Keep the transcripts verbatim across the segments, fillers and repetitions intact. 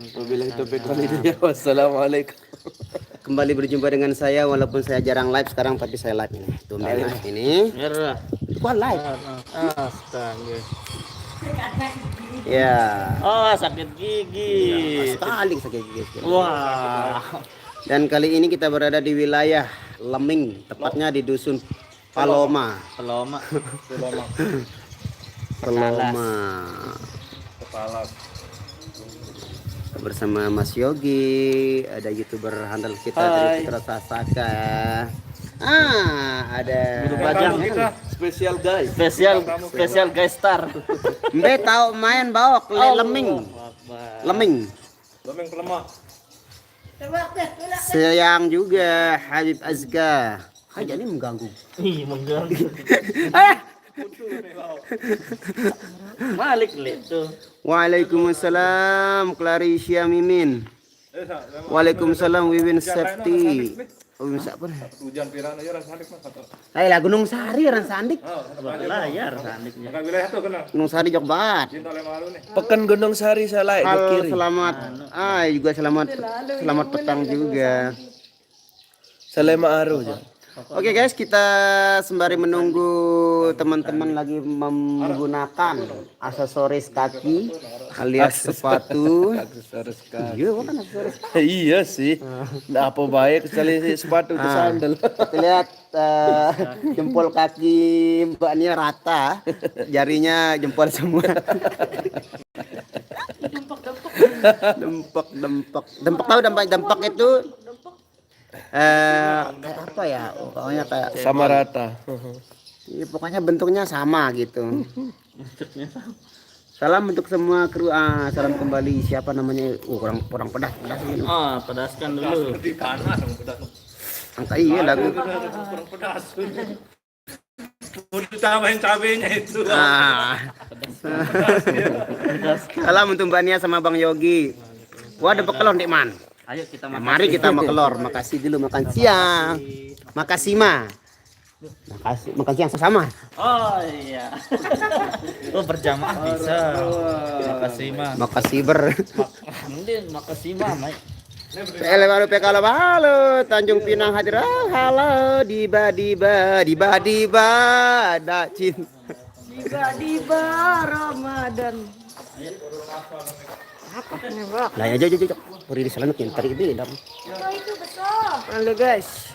Wabillahi taufiq wal hidayah. Wassalamualaikum. Kembali berjumpa dengan saya, walaupun saya jarang live sekarang, tapi saya live ini. Tumben live ini. Merah. Itu kan live. Astaga. Ya. Oh, sakit gigi. Sekali sakit gigi. Wah. Dan kali ini kita berada di wilayah Leming, tepatnya di dusun Paloma. Peloma. Peloma. Peloma. Kepala. Bersama Mas Yogi, ada YouTuber handal kita dari Putra Sasaka. Ah, ada Guru Bajang. Kita special guest. Special special guest star. Mbe tahu main baok le Leming. Leming. Leming Peloma. Sayang juga Habib Azka. Hai, jadi mengganggu. Ih, mengganggu. Eh, Malik le tuh. Waalaikumsalam, Clarissa Mimin. Waalaikumsalam, Wiwin Septi. Wiwin siapa nih? Hujan pirana ya rasanya mah. Hai lah, Gunung Sari orang Sandik. Lah ya rasanya. Bukan wilayah tuh kenal. Gunung Sari jok banget. Cinta lima lu nih. Pekan Gunung Sari saya like Halo, kiri. Selamat. Ah, juga selamat selamat petang juga. Salema Aru aja. Oke guys, kita sembari menunggu teman-teman lagi menggunakan aksesoris kaki alias sepatu. Aksesoris kaki. Iya, kan aksesoris. Iya sih. Nah, apa baik kecuali sepatu itu sandal. Kita lihat eh, jempol kaki Mbak Nia rata, jarinya jempol semua. Dempek, dempek. Dempek, dempek. Dempek tahu dempek, dempek itu eh kayak apa ya? Pokoknya kayak sama rata. Iya, pokoknya bentuknya sama gitu. Salam untuk semua kru. Ah, salam kembali. Siapa namanya? Oh, kurang kurang pedas, pedas gitu. Ah, pedaskan dulu. Lebih panas, kurang pedas. Angka iya lagu. Kurang pedas. Mau ditambahin cabenya itu. Ah. Salam untuk Mbak Nia sama Bang Yogi. Wah, ada pekelon, Dik Man. Ayo kita makan. Mari kita makan kelor. Makasih dulu makan siang. Makasih, Ma. Makasih, makan siang sama. Oh iya. Oh, berjamaah bisa. Makasih, Ma. Makasih ber. Mending makasih, Ma, Mai. Ele baru P K lo halo, Tanjung Pinang hadir. Ah, halo, diba diba diba diba, ada cin. Tiba-tiba Ramadan. Apa nih, Bang? Lah ya, jok, jok, jok. Puri di sana kin tadi ini dam. Itu, itu besar. Halo, guys.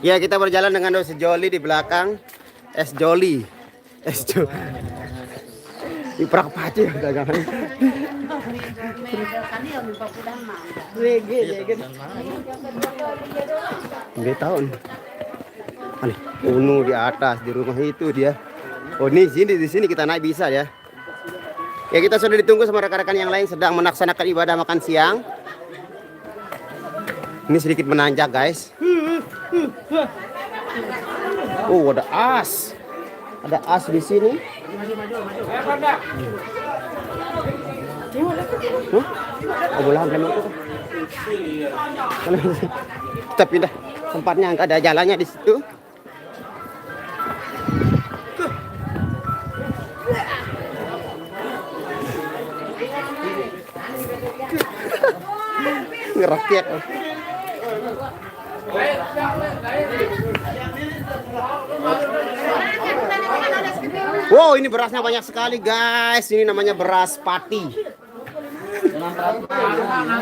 Ya, kita berjalan dengan Dos Joli di belakang. Es Joli. Es Joli. Di prak pacu dagangan. Wege, wege. Dia tahu nih. Aneh, unu di atas, di rumah itu dia. Oh, ini sini, di sini kita naik bisa ya. Ya, kita sudah ditunggu sama rekan-rekan yang lain sedang melaksanakan ibadah makan siang. Ini sedikit menanjak, guys. Oh, ada as. Ada as di sini. Huh? Oh, belahan kan itu. Kita pindah tempatnya, nggak ada jalannya di situ. Ngerakit. Wow, ini berasnya banyak sekali, guys. Ini namanya beras pati.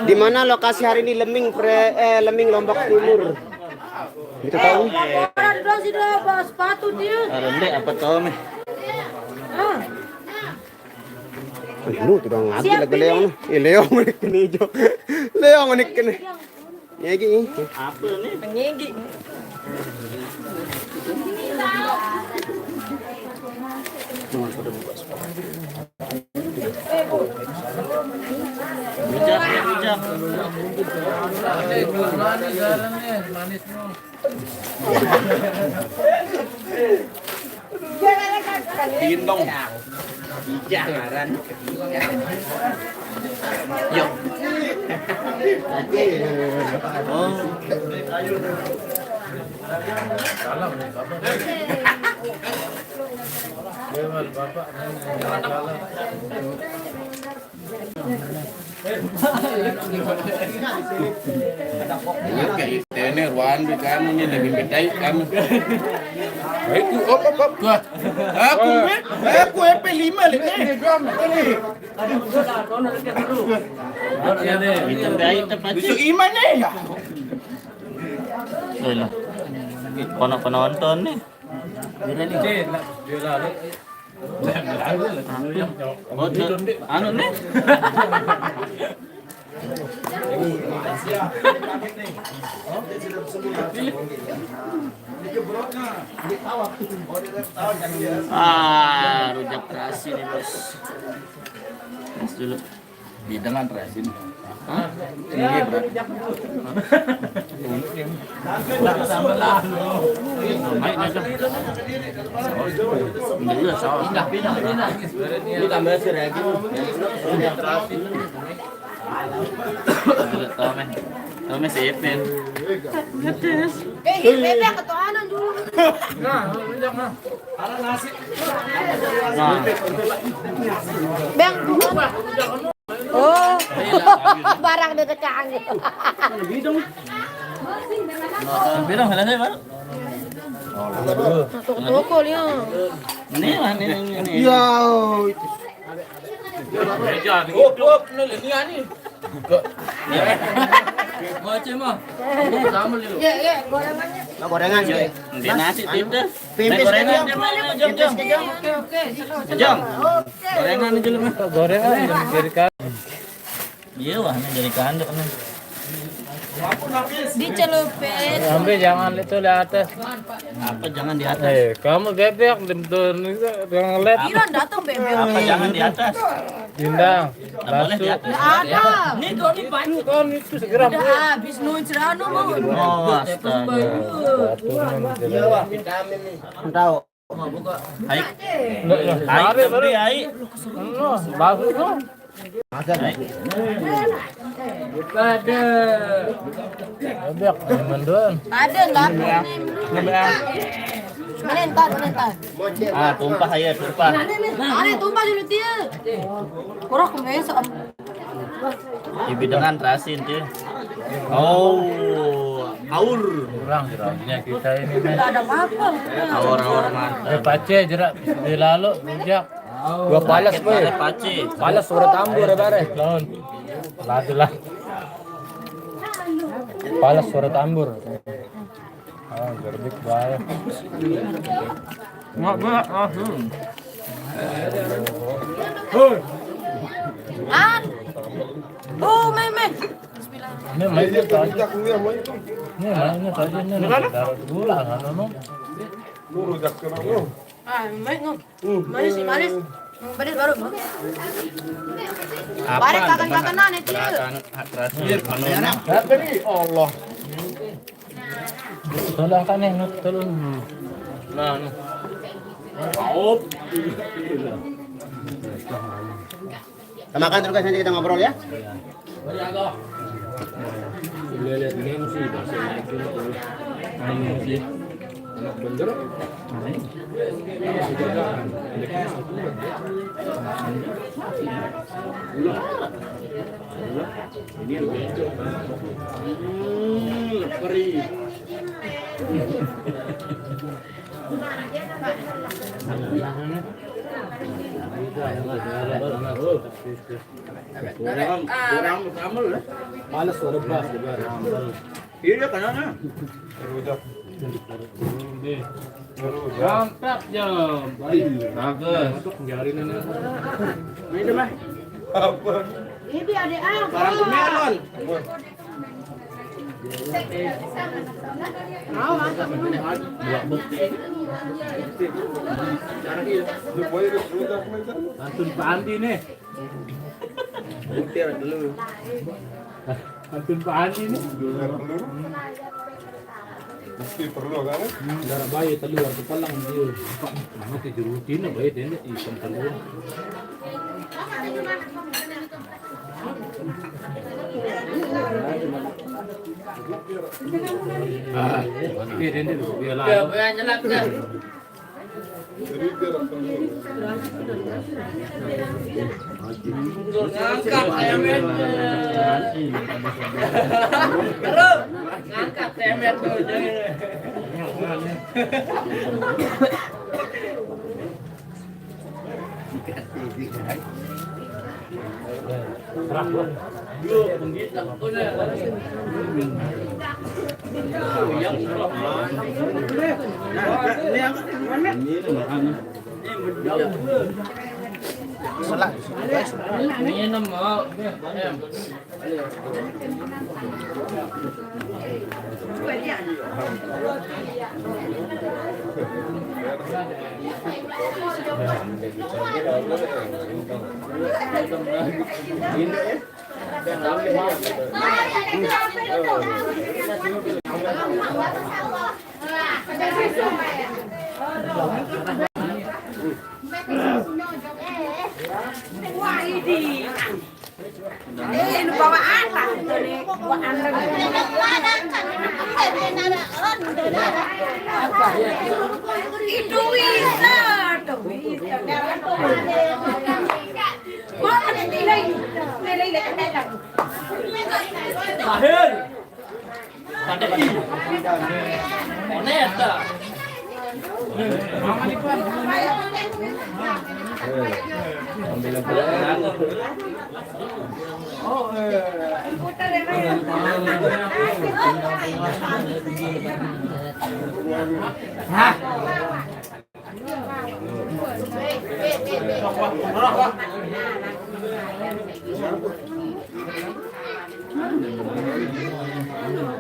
Di mana lokasi hari ini? Leming Pre, eh, Leming Lombok Timur. Kita tahu. Ada dua sih, dua bawa sepatu dia. Ada apa tahu nih? Ah. Aduh, tuh udah ngambil lagi Leong nih. Eh, Leong nih kena hijau. Leong nih kena. Ya gini. Apa nih? Penyengi. Bijak, bijak. Manis, manis. Tindong. Ijah ngaran. Yuk. Oh. Ini kayak ini ruangan di kamu ini lebih bedai kamu. Itu apa apa? Aku aku F P lima lagi. Bisa iman nih ya. Alah. Kono penonton nih. Oh, tu, anu nih. Ah, rujak terasi nih, Bos. Mas dulu. Di dengan terasi nih. Hah? Ini berat. Naik, naik, naik. Ini dulu saus. Ini tambah si Regi. Ini terasi. Tuh, men. Tuh, men, si Ipin. Eh, bebek ketuanan dulu. Nah, Bang. Oh, barang dia tekan. Bilang selesai, Bang. Toko-toko dia. Ini lah, ini, ini, ini. Ya, itu. Up, up, ini, ini, ini. Mau cemah. Sama dulu. Ya, ya, gorengannya. Nah, gorengan sih. Di nasi itu. Pipis gorengan aja. Jom, Jom. Oke, oke, seru, seru. Jom. Gorengan aja lu mah. Gorengan jadi kan. Iya, wah, ini jadi kanduk nih. Dicelupin. Sampai jangan itu di atas. Apa jangan di atas? Eh, kamu bebek, dem-, dem-, jangan lihat. Iran datang bebek. Apa jangan di atas? Bindang. Nggak boleh di atas. Nggak ada. Ini kau ini banyak. Kan itu segera. Udah habis, nuhun cerano mau. Oh, astaga. Iya, Pak, vitamin nih. Tahu. Hai. Hai, baru. Hai. Bagus, loh. Pada. Bebek, teman-teman. Ada, nggak ada. Mana entar, mana entar. Ah, tumpah ya, tumpah. Mana tumpah dulu, Tia? Kurang kemesa. Ibi dengan terasin, Tia. Oh, aur. Kurang jeruknya kita ini, men. Nggak ada apa-apa. Aur-aur mantap. Eh, pace jerak di lalu, bujak. Gua pales, boy. Pace. Pales suara tambur ya, bare. Lawan. Ladu lah. Pales suara tambur. Ah, gerbik bae. Nggak berat, ah, hmm. An. Oh, meh, meh. Ini mainnya tadi. Ini mainnya tadi, ini. Ini mana? Darat gula, anu, no. Lu rujak kena lu. Ah, baik, no. Hmm. Manis sih, manis. Hmm, pedes baru, no. Apa? Bareng kakan-kakanan itu. Kakan, rasa. Apa nih? Allah. Tolong kan nih, Nuk, tolong. Nah, nih. Op. Kita makan terus, guys, nanti kita ngobrol ya. Lihat-lihat meme sih, bahasa Indonesia. Meme sih. Enak bener. Ini lucu. Hmm, perih. Kurang, kurang sama lah. Males, udah pas, udah. Iya, kenapa? Rujak. Rujak. Mantap, Jom. Bagus. Biarin ini. Ini mah. Apa? Ini ada apa? Barang melon. Mau makan dulu. Pantun Pak Andi nih. Pantun Pak Andi nih. Dulu. Mesti perlu kan? Hmm, darah bayi telur tu palang dia. Mesti dirutin lah bayi dia ni ikan telur. Ah, dia dia dia dia lah. Dia pernah nyelap dah. Ngangkat temet. Terus ngangkat temet tuh. Salah. Minum, oh. Eh, ini bawa apa? Ini bawa andeng. Itu bisa, itu bisa. Mana nilai? Nilai dekat. Lahir. Ada i. Oneta.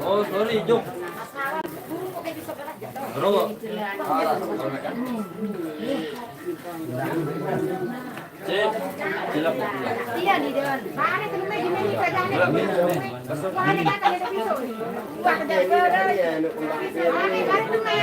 Oh, sorry, Jok. Bro. Cek. Silap. Iya, di dewan. Mana tuh, gimana, gimana? Wah, ada, ada, ada. Wah, ada, ada. Mana, mana tuh, mana?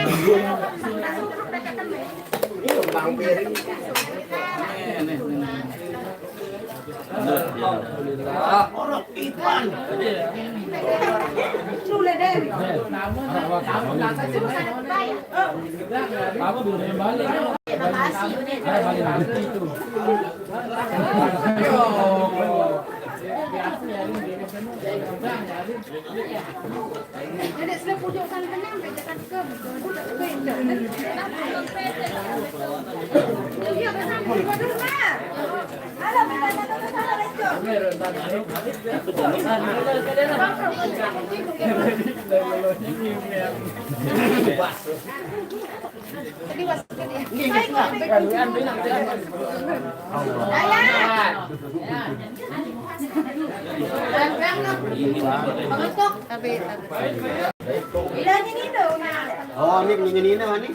Oh, ini punya Nina nih.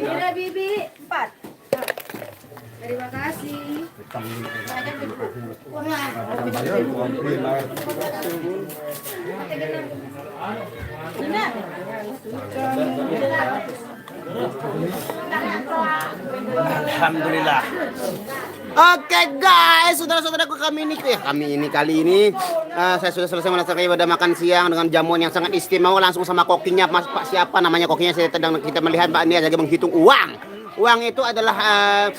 Ini bibi empat. Terima kasih. Alhamdulillah. Oke guys, saudara-saudaraku, kami ini, eh, kami ini kali ini, eh, saya sudah selesai melaksanakan ibadah makan siang dengan jamuan yang sangat istimewa, langsung sama kokinya, Mas, Pak, siapa namanya kokinya, saya sedang kita melihat, Pak, ini lagi menghitung uang. Uang itu adalah, eh,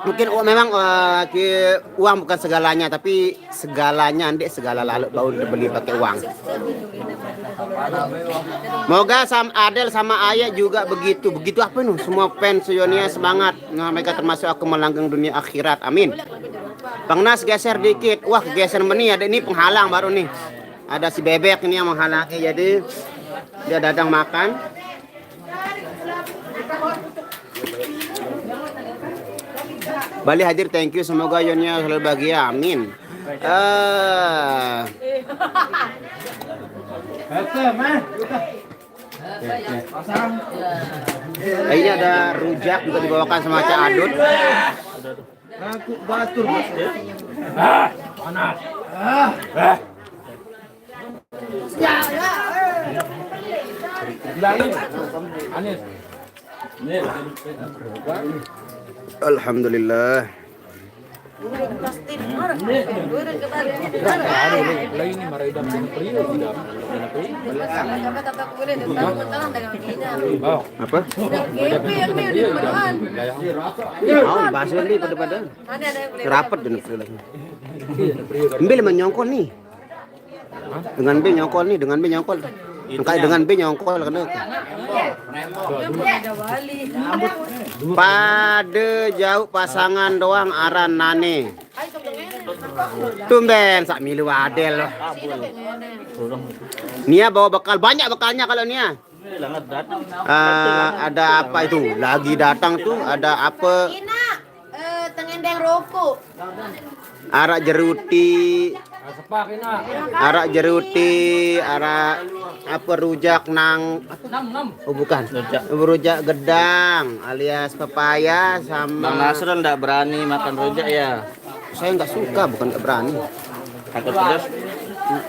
mungkin uang memang, eh, ki- uang bukan segalanya, tapi segalanya, ndek, segala lalu bau dibeli pakai uang. Moga sama Adel sama Ayah juga begitu. Begitu apa nu? Semua fans Yonia semangat. Nah, mereka termasuk aku melanggang dunia akhirat. Amin. Bang Nas geser dikit. Wah, geser meni ada ini penghalang baru nih. Ada si bebek ini yang menghalangi, jadi dia dadang makan. Bali hadir, thank you, semoga Yonia selalu bahagia, amin. Eh, ini ada rujak juga dibawakan sama Cak Adut. Aku batur. Ah, panas. Ah. Alhamdulillah. Apa? Mau bahas ini pada-pada. Rapet dan. Ambil menyongkol nih. Dengan B nyongkol nih, dengan B nyongkol. Engka dengan B nyongkol kena. Pada jauh pasangan doang aran nane. Tumben sak milu Adel. Nia bawa bekal, banyak bekalnya kalau Nia. Ah, ada apa itu? Lagi datang tuh, ada apa? Eh, tengendeng rokok. Arak jeruti. Arak jeruti, arak apa, rujak nang apa? Oh, bukan. Rujak. Rujak gedang alias pepaya sama. Bang Nasrul ndak berani makan rujak ya? Saya nggak suka, bukan nggak berani. Takut pedas?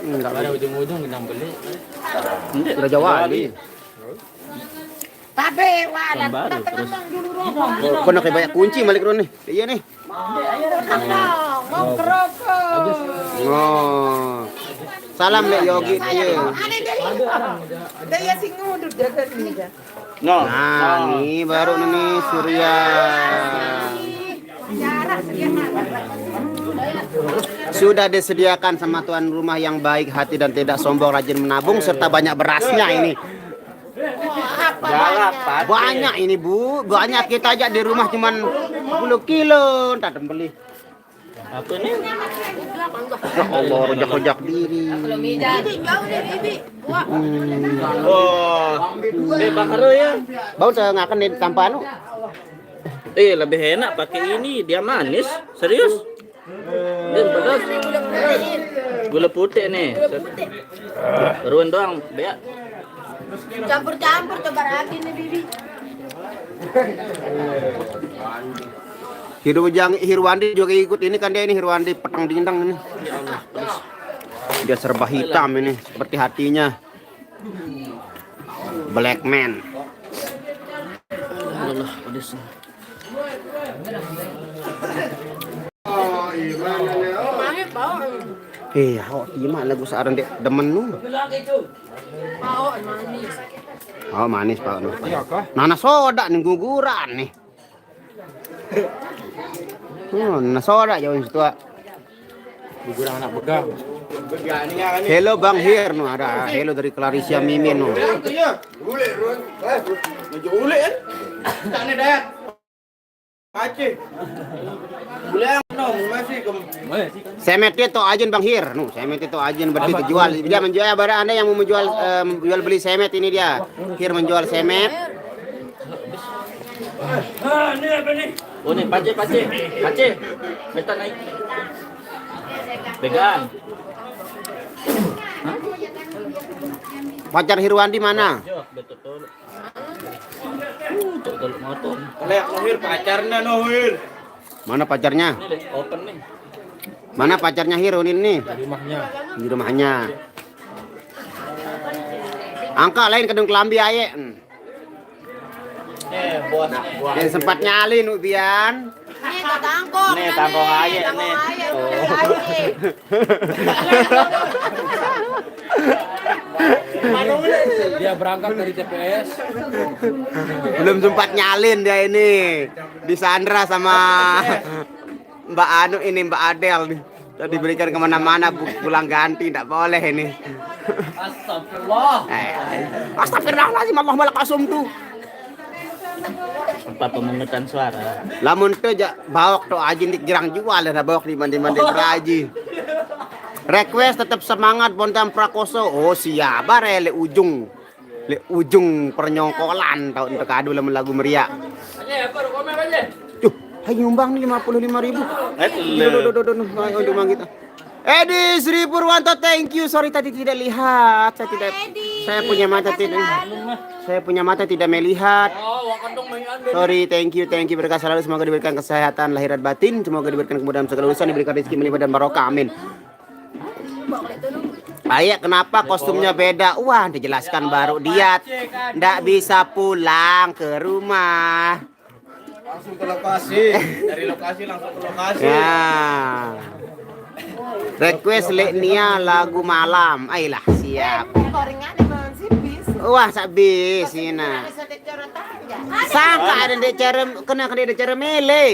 Nggak ada, ujung-ujung kita beli. Raja Wali. Tapi walah, baru terus. Kau nak banyak kunci malik nih. Iya nih. Mau kerokok. Oh. Salam Lek Yogi, iya. Ada dari, dari ya sing ngudut jaga nih ya. No. Nah, nih baru nih Surya. Sudah disediakan sama tuan rumah yang baik hati dan tidak sombong, rajin menabung serta banyak berasnya ini. Banyak ini, Bu, banyak, kita aja di rumah cuman sepuluh kilo, entar beli. Apa nih? Ya Allah, rojak-rojak diri. Wah. Eh, Bang Haro ya. Bau saya ngakan di tanpa anu. Eh, lebih enak pakai ini, dia manis, serius. Dia pedas. Gula putih nih. Ruan doang, beak. Campur-campur coba ragi nih, Bibi. Hiru Jang, Hirwandi juga ikut ini kan, dia ini Hirwandi petang dindang ini. Dia serba hitam ini, seperti hatinya. Black man. Allah, pedes. Iya, oh, terima lagu searang dek demen nu. Oh, manis, Pak. Nana soda nih guguran nih. Hmm, nana soda jauh situ, Pak. Guguran anak begang. Hello Bang Hir, nu ada hello dari Clarissa Mimin nu. Ulik, Run. Eh, meja ulik kan? Tak ni, Dayat. Aceh. Boleh, no, masih ke. Semet dia tok ajin Bang Hir. Nu, semet dia tok ajin berarti dijual. Dia menjual, barang anda yang mau menjual, eh, jual beli semet ini dia. Hir menjual semet. Ah, ini apa nih? Oh, nih, pace, pace. Pace. Minta naik. Pegang. Pacar Hirwandi mana? Iya, betul. Uh, betul motor. Lihat Nohir pacarnya, Nohir. Mana pacarnya? Ini deh, open nih. Mana pacarnya Hir ini nih? Di rumahnya. Di rumahnya. Angka lain kadung kelambi aye. Hmm. Eh, bos. Yang sempat nyalin, Ubian. Nih, tangkong. Nih, tangkong aye, nih. Tuh. Dia berangkat dari T P S. Belum sempat nyalin dia ini. Disandra sama Mbak Anu ini, Mbak Adel nih. Sudah diberikan kemana-mana, bu-, pulang ganti, ndak boleh ini. Astagfirullah. Eh, astagfirullahaladzim, Allahumma lakasum tuh. Apa pemungutan suara? Lamun teu ja baok to aji ndik girang jual, ada baok di mandi-mandi beraji. Request tetap semangat Bontam Prakoso. Oh, siap, bare le ujung. Le ujung pernyongkolan tau untuk kado lamun lagu meriah. Tuh, hai nyumbang nih lima puluh lima ribu. Eh, duh, duh, duh, duh, duh, duh, ayo, cuma kita. Edi Sri Purwanto, thank you. Sorry tadi tidak lihat. Saya tidak, saya punya mata tidak, saya punya mata tidak melihat. Sorry, thank you, thank you. Berkah selalu, semoga diberikan kesehatan lahir dan batin, semoga diberikan kemudahan segala urusan, diberikan rezeki melimpah dan barokah. Amin. Ayek, kenapa kostumnya beda? Wah, dijelaskan baru dia ndak bisa pulang ke rumah. Langsung ke lokasi. Dari lokasi langsung ke lokasi. Ya. Request Lek Nia lagu malam. Ayolah, siap. Gorengan emang sipis. Wah, sabis ina. Sedek cara tanja. Sangka ada di cara kena kena di cara mele.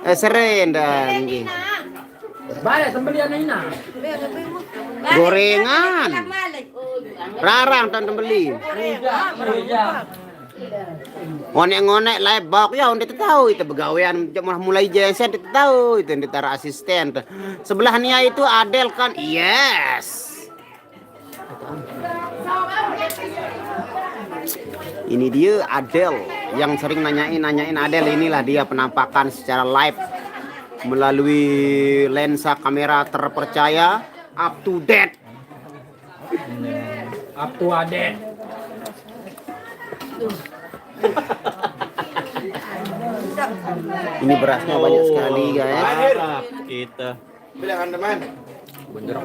Eh, seren dah. Nggih. Balik sembelian Ina. Gorengan. Rarang tan tembeli. Ngonek-ngonek live bok ya, udah tahu itu begawean mulai jensen, udah tahu itu yang ditara asisten. Sebelah Nia itu Adel kan? Yes. Ini dia Adel yang sering nanyain nanyain Adel, inilah dia penampakan secara live melalui lensa kamera terpercaya, up to date. Up to date. Ini berasnya banyak sekali, guys. Mantap kita. Bilang teman. Bener.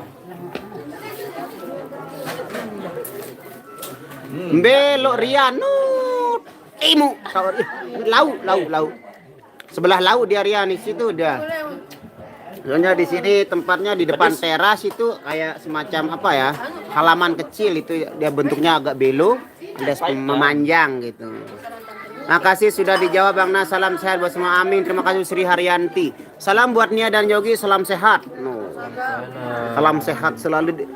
Belok Rian, nut. Imu. Sawar. Ih, lauk, lauk, lauk. Sebelah lauk dia, Rian, di situ dia. Soalnya di sini tempatnya di depan teras itu kayak semacam apa ya? Halaman kecil itu, dia bentuknya agak belo, ada memanjang gitu. Makasih sudah dijawab Bang Nas. Salam sehat buat semua. Amin. Terima kasih Sri Haryanti. Salam buat Nia dan Yogi. Salam sehat. No. Salam sehat selalu. Di-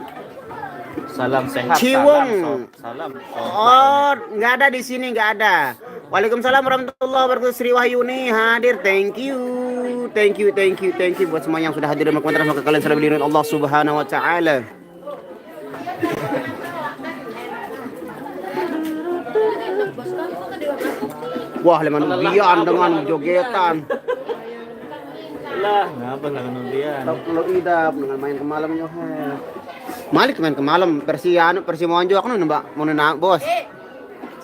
Salam sehat. Ciwong. Salam, sob. Salam. Sob. Oh, nggak ada di sini, nggak ada. Waalaikumsalam warahmatullahi wabarakatuh. Sri Wahyuni hadir. Thank you. Thank you, thank you, thank you buat semua yang sudah hadir dan berkomentar. Semoga kalian selalu dilindungi Allah Subhanahu wa taala. Wah, leman ubian dengan jogetan. Lah, ngapa lah kemudian? Kalau idap dengan main ke malam yo. Malik main ke malam versi anu, versi monjo aku nembak mau nena bos.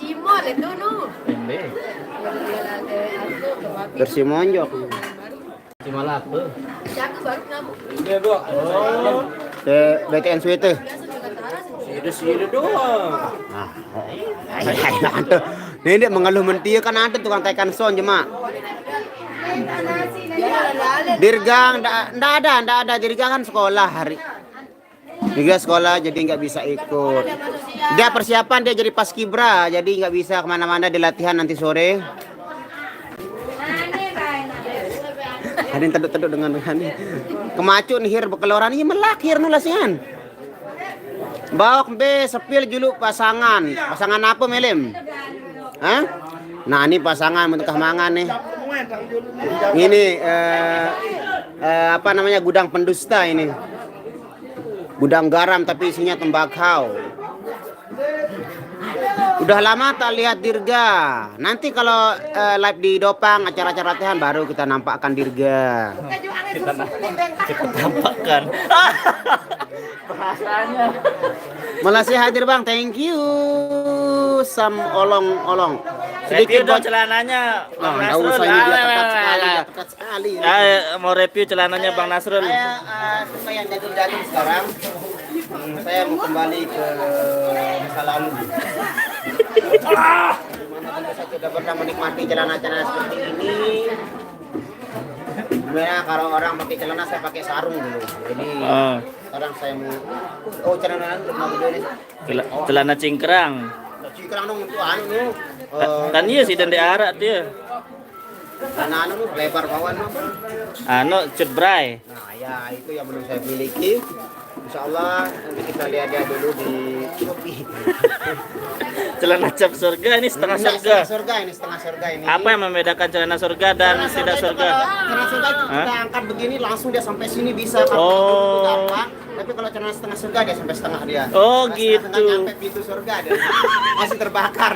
Cimol itu nu. Ini. Versi monjo. Cuma apa? Jago baru ngamuk. Iya, Bro. Ke B T N Suite. Sini sini doang. Nah, ini dia mengeluh mentia kan ada tukang tekan sound cuma. Dirga ndak ndak ada, ndak ada. Dirga kan sekolah hari. Dirga sekolah jadi nggak bisa ikut. Dia persiapan dia jadi paskibra, jadi nggak bisa kemana-mana di latihan nanti sore. Ada yang teduk-teduk dengan ini. Kemacu nih hir bekeloran ini melak hir nulasian. Bawa be sepil julu pasangan. Pasangan apa, Melim? Hah? Nah, ini pasangan bentuk mangan nih. Ini eh, eh, apa namanya, gudang pendusta ini. Gudang garam tapi isinya tembakau. Udah lama tak lihat Dirga. Nanti kalau eh, live di Dopang, acara-acara latihan, baru kita nampakkan Dirga. Kita na- kita tampakkan. Bahasanya. Malah sih hadir, Bang, thank you. Sam olong-olong. Review Sedikit dong bocor. Celananya. Nah, Bang nggak Nasrul. usah, ini dia Alah, ketat alah, sekali, alah. dia ketat sekali. Eh, mau review celananya Bang Nasrul. Saya eh, suka yang jadul-jadul sekarang. Hmm, saya mau kembali ke masa lalu. Mana saya tidak pernah menikmati celana-celana seperti ini. Sebenarnya kalau orang pakai celana, saya pakai sarung dulu. Jadi Ah. sekarang saya mau, oh, celana anu udah mau gede nih. Cela- Celana cingkrang. Cingkrang dong, itu anu nih. Eh, Kan iya sih dan di arak dia. Celana anu nih, lebar bawaan apa? Anu, cut bray. Nah, ya, itu yang belum saya miliki. Insya Allah nanti kita lihat dia dulu di Shopee. Celana cap surga ini setengah Enggak, surga. Setengah surga ini, setengah surga ini. Apa yang membedakan celana surga dan Celana tidak surga itu, surga? kalau celana surga itu Hah? kita angkat begini, langsung dia sampai sini bisa. Kalau Oh. itu gampang. Tapi kalau celana setengah surga, dia sampai setengah dia. Oh, Pas gitu. Setengah nyampe pintu surga, dia masih terbakar.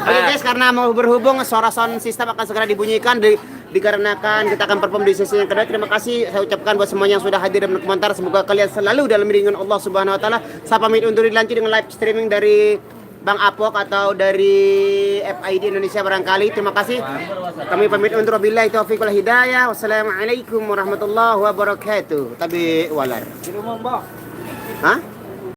Oke guys, karena mau berhubung, suara sound system akan segera dibunyikan di, dikarenakan kita akan perform di sesi yang kedua. Terima kasih saya ucapkan buat semua yang sudah hadir dan berkomentar. Semoga kalian selalu dalam lindungan Allah Subhanahu wa taala. Saya pamit undur diri, lanjut dengan live streaming dari Bang Apok atau dari F I D Indonesia barangkali. Terima kasih. Kami pamit undur, wabillahi taufiq wal hidayah. Wassalamualaikum warahmatullahi wabarakatuh. Tabi walar. Di rumah, Mbah. Hah?